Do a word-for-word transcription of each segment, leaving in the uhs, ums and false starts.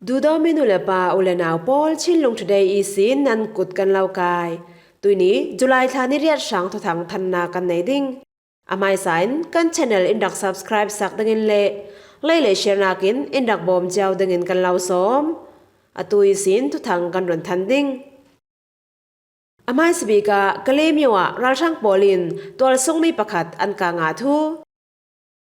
Duhdawmi nu le pa, u le nau pawl, Chinlung Today ihsin nan kut kan lo kai. Tuini July thla ni riat hrang thuthang thanna kan nei ding. A hmaisa in kan channel in rak subscribe sak dingin le like le share nakin in rak bawm ciau dingin kan lo sawm. A tu ihsin thuthang kan run than ding. A hmaisa bik ah Kalemyo ah ralhrang pawl in tualsungmi pakhat an kap ngah thu.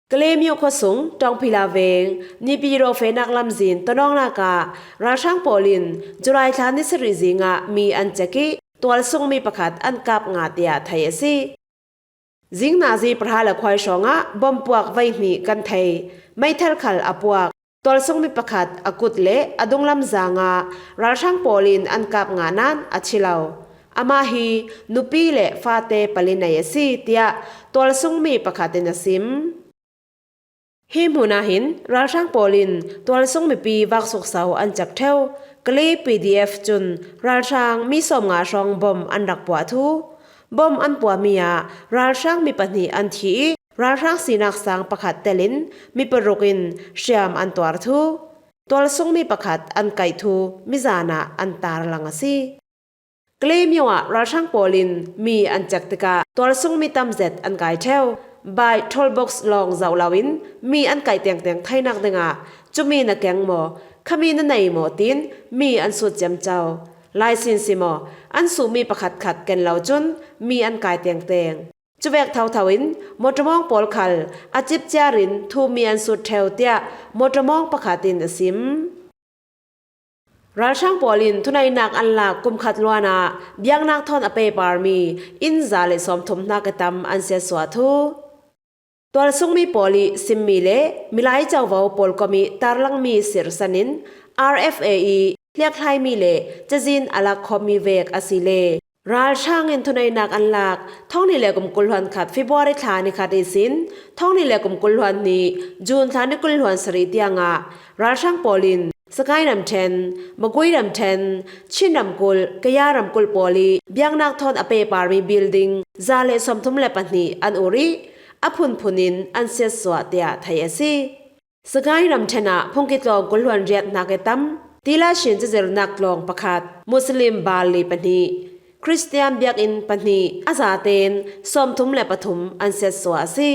Kalemyo khuasung Tawngphila veng Nipi Rawfenak lamzin tawnawknak ah ralhrang pawl in July thla ni sarih zing ah mi an cek ih tualsungmi pakhat an kap ngah tiah theih a si. Zing nazi pahra le khuai hrawng ah bom puak veihnih kan thei. Meithal khal a puak. Tualsungmi pakhat a kut le a dunglam zang ah ralhrang pawl in an kap ngah nain a thi lo. Amah hi nupi le fate pali nei a si, tiah tualsungmi pakhat in a sim. Hi hmun ah hin ralhrang pawl in tualsung mipi vaksukso an cek ṭheu. Kale P D F cun ralhrang mi sawmnga hrawng bom an rak puah thu. Bom an puahmi ah ralhrang mi pahnih an thi ih ralhrang sinak sang pakhat telin mi paruk in hriam an tuar thu. Tualsungmi pakhat an kaih thu mizan ah an tarlang a si. Kalemyo ah ralhrang pawl in mi an cek tikah tualsungmi tamzet an kai ṭheu. Bike toll box lawng zoh loin mi an kaih tengteng theinak dingah cumi na keng maw, khami na nei maw tiin mi an sut ciamco. Laisinsi maw, an suhmi pakhatkhat ken lo cun mi an kai tengteng. Cuvek thotho in motor mawng pawl khal a cip ciar in thu mi an sut ṭheu, tiah motor mawng pakhat in a sim. Ralhrang pawl in thuneihnak an lak kum khat luan ah biaknak thawn a pehparmi inn za le sawmthum hnak ih tam an siatsuah thu. Tualsungmi pawl ih simmi le milai covo pawlkom ih tarlangmi sirsan in R F A ih hliakhlaimi le cazin a lakkhawmmi vek a si le ralhrang in thuneihnak an lak thawng hnih le kum kul hluan khat February thla ni khat ihsin thawng hnih le kum kul hluan hnih June thla ni kul hluan sarih tiangah ralhrang pawl in Sagaing ramṭhen, Magway ramṭhen, Chin ramkulh, Kayah ramkulh pawl ih biaknak thawn a pehparmi building za le sawmthum le pahnih an ur ih a phunphun in an siatsuah tiah theih a si. Sagaing ramṭhen ah phungki tlawng kul hluan riat hnak ih tam, Tila Shin cazirnak tlawng pakhat, Muslim bal li pahnih, Khristian biakinn pahnih a zatein sawmthum le pathum an siatsuah a si.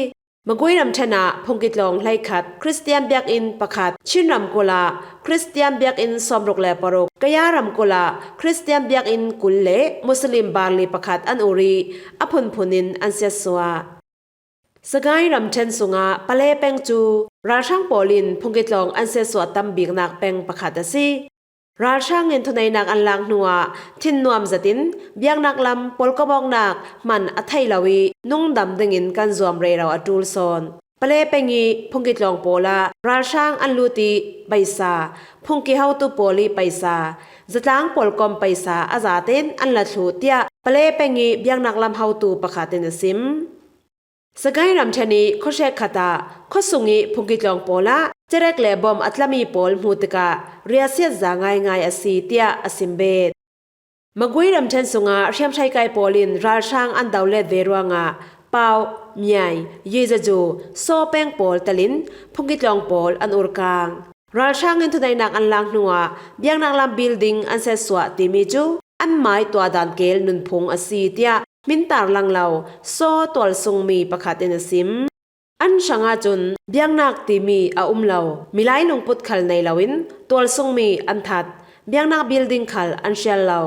Magway ramṭhen ah phungki tlawng hleikhat, Khristian biakinn pakhat, Chin ramkulh ah Khristian biakinn sawmruk le paruk, Kayah ramkulh ah Khristian biakinn kul le Muslim bal li pakhat an ur ih a phunphun in an siatsuah. Sagaing ramṭhen sungah Pale peng cu ralhrang pawl in phungki tlawng an siatsuah tam biknak peng pakhat a si. Ralhrang in thuneihnak an lak hnuah thinnuam zetin biaknak lam pawlkom awknak hman a theih lo ih nungdam dingin kan zuam rero a ṭul sawn. Pale peng ih phungki tlawng pawl ah ralhrang an lut ih paisa, phungki hotu pawl ih paisa, zatlang pawlkom paisa a zatein an la thluh tiah Pale peng ih biaknak lam hotu pakhat in a sim. Sagaing ramṭhen ih khuahrek khat ah khuasung ih phungki tlawng pawl ah cerek le bom a tlami pawl hmuh tikah riahsiat za ngaingai a si, tiah a sim bet. Magway ramṭhen sungah hriamhreikai pawl in ralhrang an do let ve ruangah Pau, Miai, Yezaju, Saw peng pawl telin phungki tlawng pawl an urkang. Ralhrang in thuneihnak an lak hnuah biaknak lam building an siatsuah timi cu anmai tuahdan kel nunphung a si, tiah hmin tarlang lo Saw tualsungmi pakhat in a sim. An hrangah cun biaknak timi a um lo, milai lungput khal nei loin tualsungmi an that, biaknak building khal an hrial lo,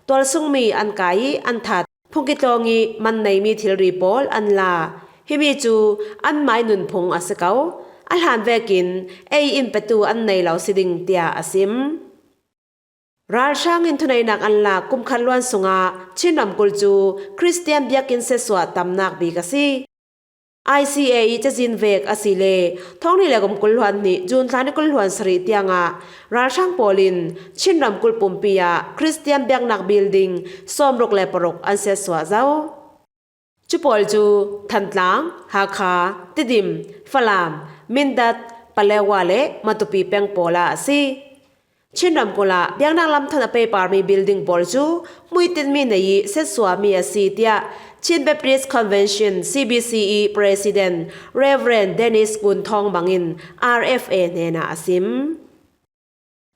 tualsungmi an kai ih an that, phungki tlawng ih man neimi thilri pawl an la. Himi cu anmai nunphung a si ko. A hlan vekin ei in petu an nei lo si ding, tiah a sim. Ralhrang in thuneihnak an lak kum khat luan sungah Chin ramkulh cu Khristian biakinn siatsuah tamnak bik a si. I C A ih cazin vek a si le thawng hnih le kum kul hluan hnih June thla ni kul hluan sarih tiangah ralhrang pawl in Chin ramkulh pumpi ah Khristian biaknak building sawmruk le paruk an siatsuah zo. Cu pawl cu Thantlang, Hakha, Tidim, Falam, Mindat, Paletwa le Matupi peng pawl ah a si. Chin ramkulh ah biaknak lam thawn a pehparmi building pawl cu hmuitinmi nei ih siatsuahmi a si, tiah Chin Baptist Convention, C B C, ih President Reverend Dennis Kun Thawng Mang in R F A hnenah a sim.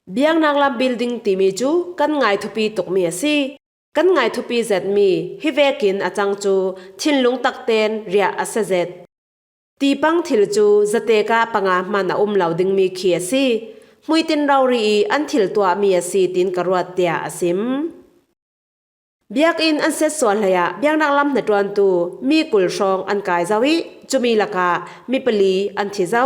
Biaknak lam building timi cu kan ngai thupi tukmi a si. Kan ngai thupi zetmi hi vekin a cang cu thinlung takten riah a sia zet. Tipang thil cu zatek ah panga hman a um lo dingmi khi a si. Hmuitin rori i an thil tuahmi a si, tiin ka ruat, tiah a sim. Biakinn an setsuah hleiah biaknak lam hnaṭuantu mi kul hrawng an kai zo i cumi lakah mi pali an thi zo.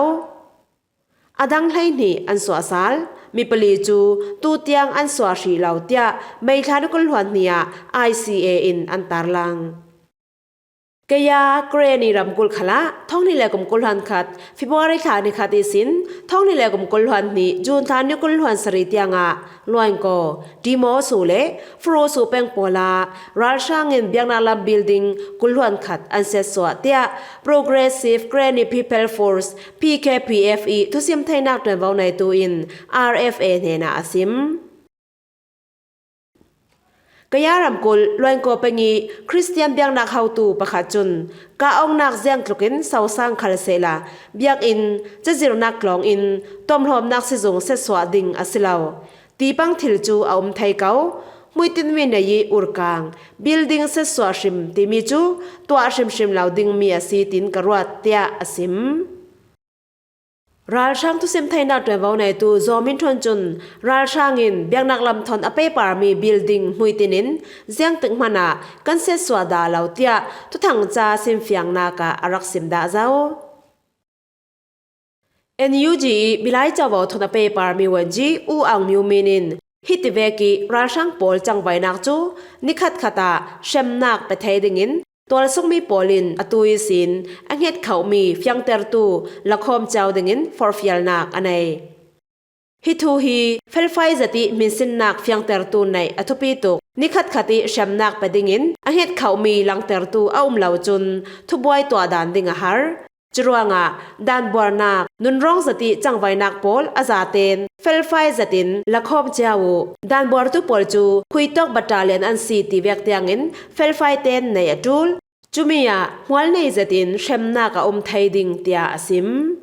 A dang hleihnih an suahsal. Mi pali cu tutiang an suah hrih lo, tiah May thla ni kul hluan hnih ah I C A in an tarlang. Kaya Karenni ramkulh khalah thawng hnih le kum kul hluan khat February thla ni khat ihsin thawng hnih le kum kul hluan hnih June thla ni kul hluan sarih tiangah Luaingkaw, Dimo su le Furu su peng pawl ah ralhrang in biaknak lam building kul hluan khat an setsuah, tiah Progressive Karenni People Force, P K P F, i thusim theinak ṭuanvo neitu in R F A hnenah a sim. Kaya ramkulh Luaingkaw peng i Khristian biaknak hotu pakhat cun, kah awngnak ziangtlukin sosang khal sehla, biakinn cazirnak tlawngin tomhlawmnak sizung setsuah ding a si lo. Tipang thil cu a um thei ko. Hmuitinmi nei i urkang, building setsuah hrim timi cu tuah hrimhrim lo dingmi a si, tiin ka ruat, tiah a sim. Ralhrang thusim theinak ṭuanvo neitu Zaw Min Ṭhun cun ralhrang in biaknak lam thawn a peiparmi building hmuitin in ziangtik hmanh ah kan setsuah dah lo, tiah thuthang ca simfiangnak ah a rak sim dah zo. N U G i Milai Covo thawn a peiparmi vuanci U Aung Myo Min in, hitivek i ralhrang pawl cangvaihnak cu nikhat khat ah hremnak pe thei dingin tualsungmi pawl in atu ihsin a hnget khohmi fiangtertu lakhawm cio dingin forhfialnak a nei. Hi thu hi felfai zet i hminsinnak fiangtertu neih a thupi tuk. Nikhat khat i hremnak pe dingin a hnget khohmi langtertu a um lo cun thubuai tuah dan ding a har. Curuangah danbuarnak nunrawng zet i cangvaihnak pawl a zaten felfai zetin lakhawm cio uh. Danbuartu pawl cu khuitawk battalion an si ti vek tiangin felfai ten neih a ṭul. Cumi ah hmual nei zetin hremnak a um thei ding, tiah a sim.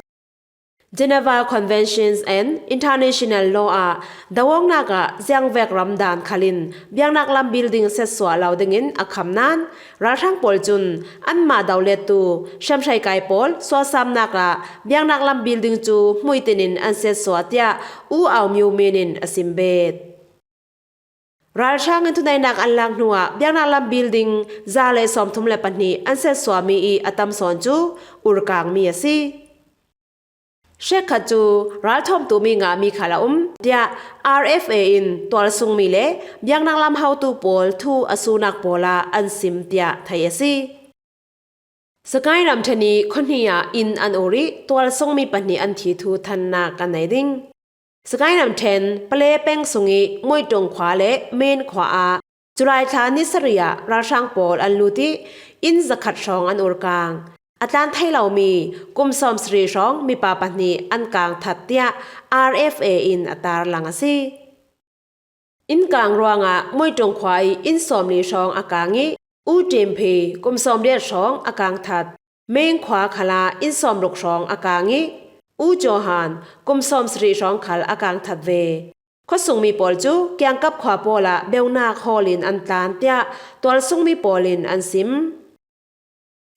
Geneva Conventions and International Law ah doawknak ah ziangvek ram dan khal in biaknak lam building setsuah lo dingin a kham nain, ralhrang pawl cun anmah dolettu hriamhrei kai pawl suahsamnak ah biaknak lam building cu hmuitin in an setsuah, tiah U Aung Myo Min in a sim bet. Ralhrang in thuneihnak an lak hnuah biaknak lam building za le sawmthum le pahnih an setsuahmi i a tam sawn cu urkangmi a si. Hrekkhat cu ralthawmtu mi ngahmi khal a um, tiah R F A in tualsungmi le biaknak lam hotu pawl thu a sunak pawl ah an sim, tiah theih a si. Sagaing ramṭhen i khuahnih ah inn an ur i tualsungmi pahnih an thi thu thannak kan nei ding. Sagaing ramṭhen Pale peng sung i Muiṭung khua le Men khua ah July thla ni sarih ah ralhrang pawl an lut i inn zakhat hrawng an urkang. A tlan thei lomi kum sawmsarih hrawng mipa pahnih an kangthat, tiah R F A in a tarlang a si. Innkang ruangah Muiṭung khua i inn sawmli hrawng a kang i U Ṭim Phi kum sawmriat hrawng a kangthat. Meng khua khalah inn sawmruk hrawng a kang i U Johan kum sawmsarih hrawng khal a kangthat ve. Khuasungmi pawl cu kiangkap khua pawl ah beunak hawl in an tlan, tiah tualsungmi pawl in an sim.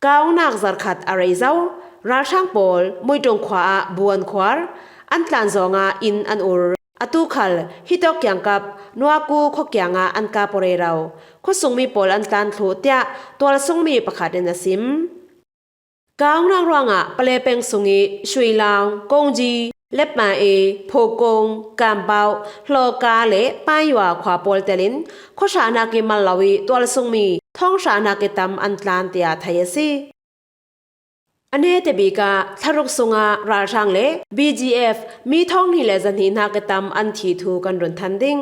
Kah awngnak zarhkhat a rei zo. Ralhrang pawl Muiṭung khua ah buan khuar an tlan zongah inn an ur. Atu khal hitawk kiangkap Nuaku khuakiangah an kap aw rero. Khuasungmi pawl an tlan thluh, tiah tualsungmi pakhat in a sim. Kah awngnak ruangah Pale peng sung i Shuilaung, Kongji, Lepma e, Phokong, Kampau, Hlawka le Panyua khua pawl telin khuahrahnak i mal lo i tualsungmi thawnghrahnak i tam an tlan, tiah theih a si. A nete bik ah thlaruk sungah ralhrang le B G F mi thawng hnih le zahnih hnak i tam an thi thu kan run than ding.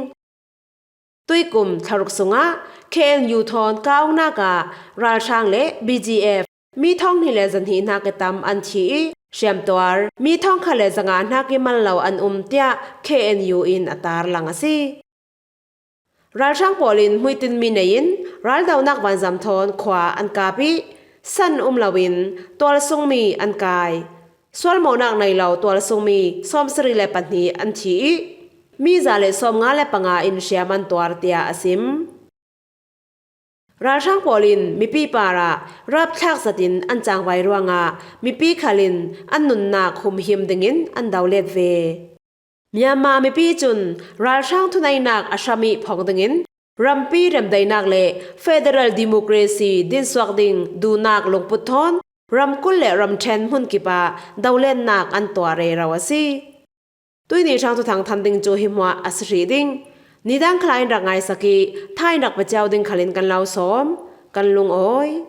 Tuikum thlaruk sungah K N U thawn kah awngnak ah ralhrang le B G F mi thawng hnih le zahnih hnak i tam an thi i hriamtuar mi thawngkhat le zanga hnak i mal lo an um, tiah K N U in a tarlang a si. Ralhrang pawl in hmuitinmi nei in raldohnak vanzam thawn khua an kap i san um loin tualsungmi an kai. Sualmawhnak nei lo tualsungmi sawmsarih le pahnih an thi i mi za le sawmnga le panga in hriam an tuar, tiah a sim. Ralhrang pawl in mipi parah rapthlak zatin an cangvai ruangah mipi khal in an nunnak humhim dingin an dolet ve. Myanmar mipi cun ralhrang thuneinak a hram ih phawng dingin rampi remdaihnak le federal democracy dinsuak ding duhnak lungput thawn ramkulh le ramṭhen hmunkip ah dolennak an tuah rero a si. Tuihni hrang thuthang than ding cu hi hmuah a si hrih ding. Nidang khalai in rak ngaisak ih thain rak pia cio ding khalin kan lo sawm, kan lungawi.